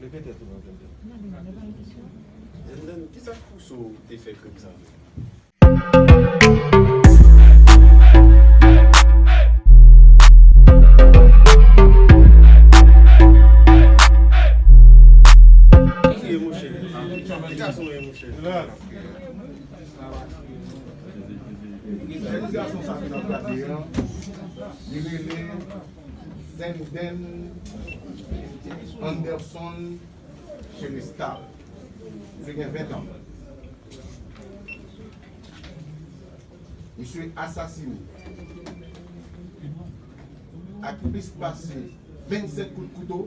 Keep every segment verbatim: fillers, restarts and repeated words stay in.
Repete tou non, Zenden. Zenden, kisa k pouse w te fè krim sa menm? Ki ye monchè? Ki gason ye monchè? Jèn gason sa ki nan plase an, li rele Zenden Anderson Cherestal. Misye gen ven tan. Misye asasine ak plis pase vennsenk kout kouto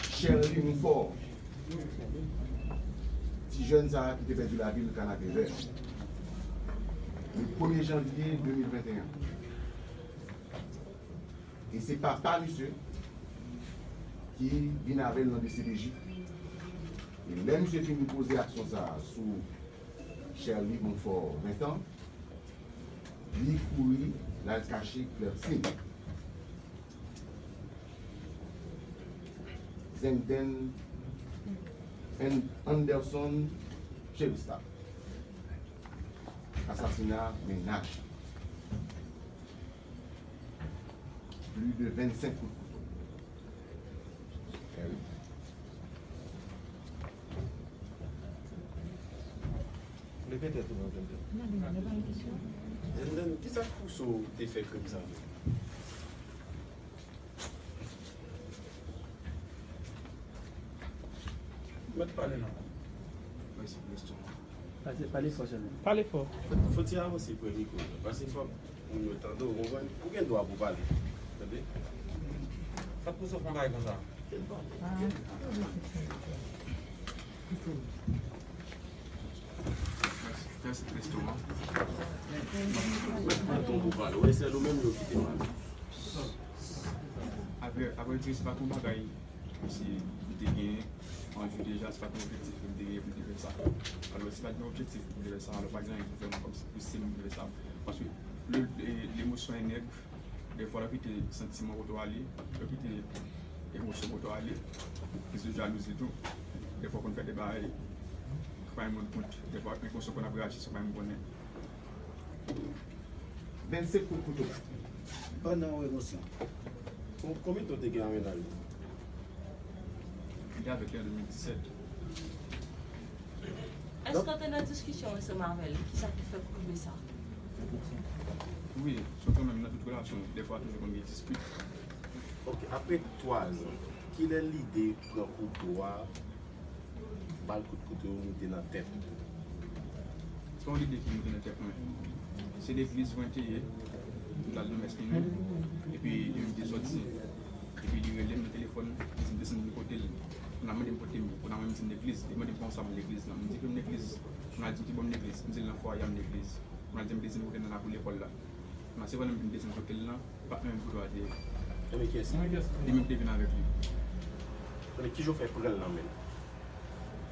Sherly Monfort, ti jèn sa a ki te pèdi lavi l Kanapevè, le premye janvye de mil venteyen. E se papa misye ki vin avè l nan D C P J. E lè misye fin poze aksyon sa a sou Sherly Monfort, ven tan, li kouri, l al kache Klèsin. Zenden An-, Anderson Cherestal. Asasina mennaj. Plis de vennsenk kout kouto. Repete tou non, Zenden. Zenden, kisa k pouse w te fè krim sa menm? Mèt pale non. Mèsi pou kesyon an. Pase, pale fò sèlman. Pale fò. Fò, fò ti avanse pre mikwo a, paske fòk moun yo tande w, konprann? Ou gen dwa pou w pale. Tande? Sa k pouse w fè yon bagay konsa? Mèsi, mèsi pou kesyon an. Mèt pran ton pou w pale. Ou wè, se nou menm yo ki te mal. Apre, apre di, se pa t yon bagay kòmsi m te gen anvi deja, se pa t yon objektif ke m te gen pou m te fè sa. Alò, si pa t gen objektif pou m te fè sa, alò pa gen anyen pou fè m kòmsi pouse m pou m te fè sa. Paske le, le, lemosyon e nèg, defwa lè w kite santiman kote w ale, lè w kite emosyon kote w ale, kriz de jalouzi tou, defwa w konn fè de bagay ki pa menm rann kont, defwa enkonsyan w konn ap reyaji san w pa menm konnen. Vennsenk kout kouto. Pandan yon emosyon. Kon-, konbyen tan w te gen an mennaj ou? Li te avèk li an de mil disèt. Èske w te nan diskisyon ansanm avè l? Kisa ki fè w rive sa? Wi, sou kanmenm nan tout relasyon, defwa toujou konn gen dispit. Ok, apre twa zan, kilè lide pran kouto a, ba l kout kouto, moute nan tèt? Se pa yon lide ki moute nan tèt mwen. Se legliz mwen te ye, m t al nan mès li menm, epi li menm te sòti, epi li rele m nan telefòn, li di m desann vin kote l. Kounye a mande m kote m ye, kounye a mwen m di m legliz, li mande m kòman sa m legliz lan, m di ke m legliz, kounye a li di m ki bò m legliz, m di l nan fwaye a m legliz, kounye a li di m desann kote l nan lakou lekòl la. Kounye a se pandan m vin desann kote l lan, patnè m kote a te ye. Ebyen kiyès li? Li menm ki te vin avèk li. Kounye a kijan w fè pran l nan men l?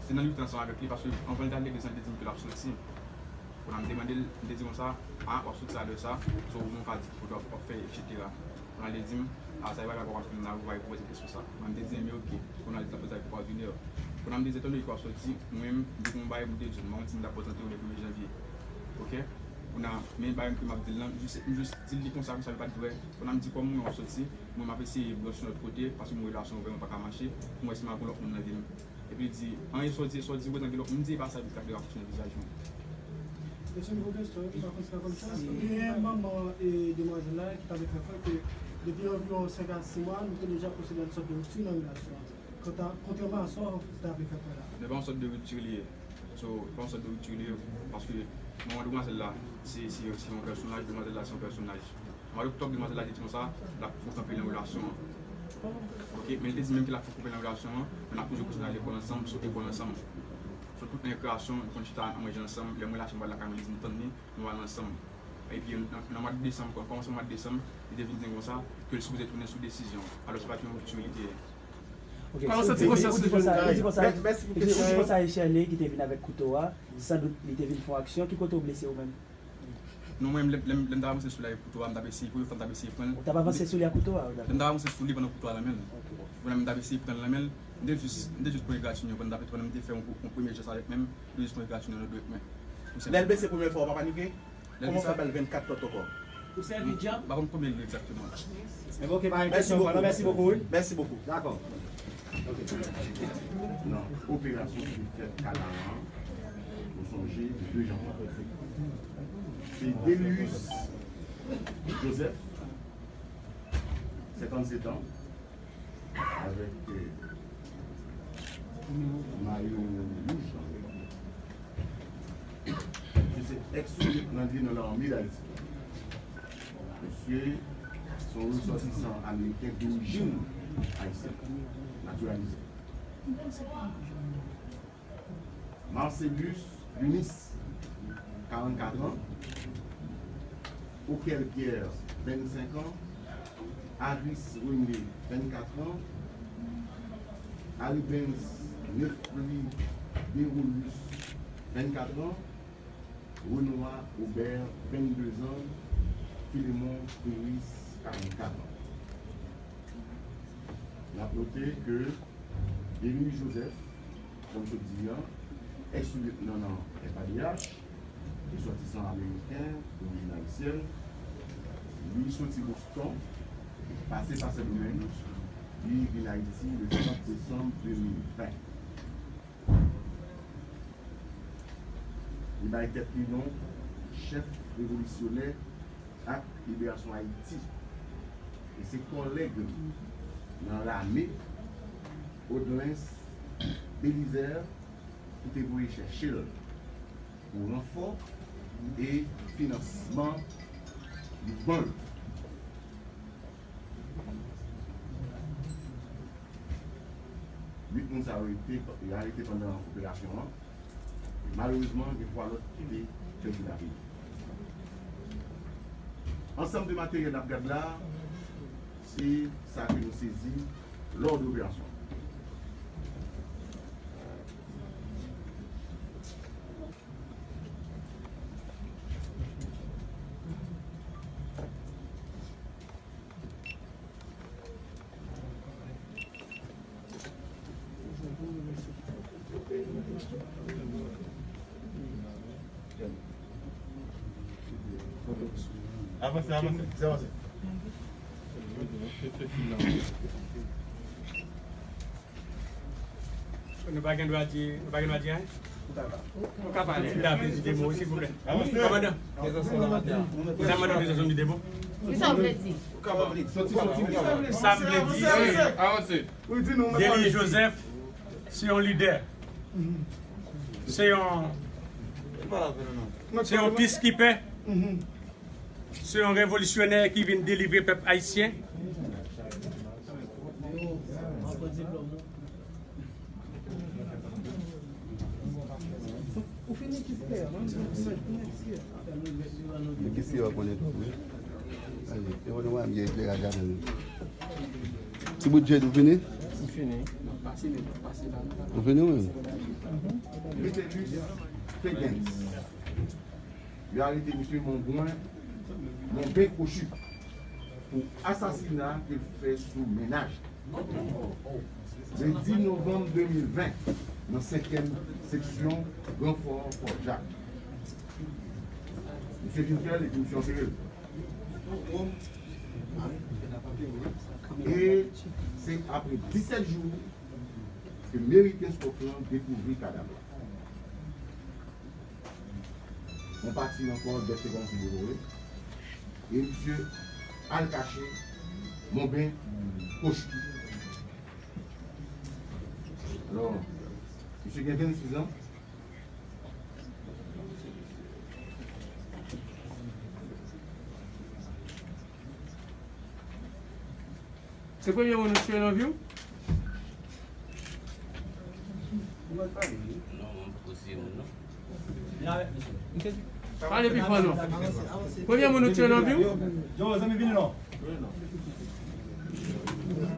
Se nan lite ansanm avèk li, paske anvan l t al legliz lan, li te di m ke l ap soti. Kounye a m te mande l, m te di konsa, a, w ap soti a lè sa, so ou menm w ka di ki kote w ap fè, etsetera. Kounye a li di m, a, sa e bagay pa w ap fè m la, ou pa repoze kesyon sa. Kounye a m te di, ebyen oke. Kounye a li t ap poze avèk ou pa vini. Kounye a m te di, etan done ke w ap soti, mwen menm, m te gen yon bagay pou m te di w, m pa konn si m t ap prezante w le premye janvye. Oke? Kounye a, men bagay ke m ap di l lan, m jis, m jis di l li konsa, konsa, li pa t vre. Kounye a m di, kòm mwen w ap soti, mwen m ap eseye branche yon lòt kote, paske mwen relasyon vrèman pa ka mache, pou mwen si m al gon lòt moun nan vi m. Epi li di, anyen sa w di, sa w di, m gentan gen lòt moun, m di, e pa sa, epi l ka vle rapwoche nan vizaj mwen. Mesye, nouvo kesyon, m pa konn si sa konn sa. Gen manman, e, demwazèl la ki ta vle fè kwè ke depi anviwon senk a sis mwa, nou te deja pwosede a yon sòt de ripti nan relasyon an. Kontra-, kontrèman a sa w ta vle fè kwè la. Men pa yon sòt de ripti li ye. So, pa yon sòt de ripti li ye, paske manman demwazèl la, se, se, se yon pèsonaj, demwazèl la, se yon pèsonaj. Mwa doktòb, demwazèl la te di konsa, l ap fè kanpe nan relasyon an. Oke, men li te di menm ke l ap fè kanpe nan relasyon an, men n ap toujou kontinye al lekòl ansanm, sot lekòl ansanm. So, tout nan rekreasyon, nou konn chita, n ap manje ansanm, lè mwen lache m pral lakay mwen, li di m tann li, nou al ansanm. Epi, nan, nan mwa desanm, kò-, kòmansman mwa desanm, li te vin di m konsa, ke l sipoze tounen sou desizyon an. Alò, se pa t yon ripti li te ye. Ok, ou di konsa, ou di konsa, ou di konsa e Sherley ki te vin avèk kouto a, san dout li te vin fè yon aksyon, ki kote w blese ou menm? Non, mwen, lè, lè, lè m t ap avanse sou li avèk kouto a, m t ap eseye, premye fwa m t ap eseye pran l. Ou t ap avanse sou li ak kouto a? Lè m t ap avanse sou li pandan kouto a nan men l. Ok. Kounye a m t ap eseye pran l nan men l, M te jis, m te jis pran egratignan pandan m t ap etwal, m te fè yon, yon premye jès avèk men m, m te jis pran egratignan nan dwèt men. Lè l blese premye fwa, w pa panike? Kòman w fè ba l vennkat lòt ankò? Ou sèvi djab? M pa konn konbyen l ye egzakteman. Ebyen, ok, pa gen kesyon ankò, non, mèsi bokou, wi. Mèsi bokou. Dakò. Ok. Nan operasyon ki te fèt Kanaran, nou sonje, de janvye. Se Delius Joseph, senkannsèt an, avèk, euh, mayo wouj lan. Misye se ex-lieutenant nan lame d Ayiti. Misye se yon resòtisan ameriken dorijin ayisyèn, natiralize. Marcelus Lunis, karannkat an, Okel Pierre, vennsenk an, Aris René, vennkat an, Aribens Nefli Derolus, vennkat an, Renoir Obert, vennde zan, Filemon Peris, karannkat an. N ap note ke Denis Joseph, kòm sot di a, ex-lieutenant nan F A D H, resòtisan ameriken, dorijin ayisyèn, li soti Boston, pase pa Sendomeng, li vin Ayiti le trant desanm de mil ven. Li bay tèt li non chèf revolisyonè ak liberasyon Ayiti. E se kòlèg li nan lame, Odlens Belizaire, ki te voye chèche l pou ranfò e finansman mouvman l. Uit moun sa yo rete, arete pandan operasyon an. Malerezman, gen twa lòt ki te pèdi lavi yo. Ansanm de materyèl n ap gad la, se sa ke nou sezi lò de operasyon. Avanse, avanse, plis avanse. Nou pa gen dwa di, nou pa gen dwa di anyen? Ou ka pale. Ou ka pale. Ou ka pale. Di de mo, silvouplè. Kòmandan. Prezans yon nòmatè. Prezans yon nòmatè. Kisa w vle di? Sa m vle di, se Denis Joseph, se yon lidè. Se yon, se yon peacekeeper. Se yon revolisyonè ki vin delivre pèp ayisyen. Ti bout Jade, ou fini? M fini. Ou fini, wi. Yo arete misye Monbwen, Monben Kochi, pou asasina ke l fè sou mennaj li. Le dis novanm de mil ven, nan senkyèm seksyon Gran Fò, Fò Jak. Misye vin fè l epi misye antere l. E se apre disèt jou ke Meriken Scotland dekouvri kadav la. Yon pati ankò bèt te kòmanse devore. E misye al kache Monben Kochi. Alò, misye gen vennsis an. Se premye moun ou tiye nan vi w? Non, mwen poko tiye moun, non. Pale pi fò, non. Premye moun ou tiye nan vi w? Yo, zanmi, vini, non.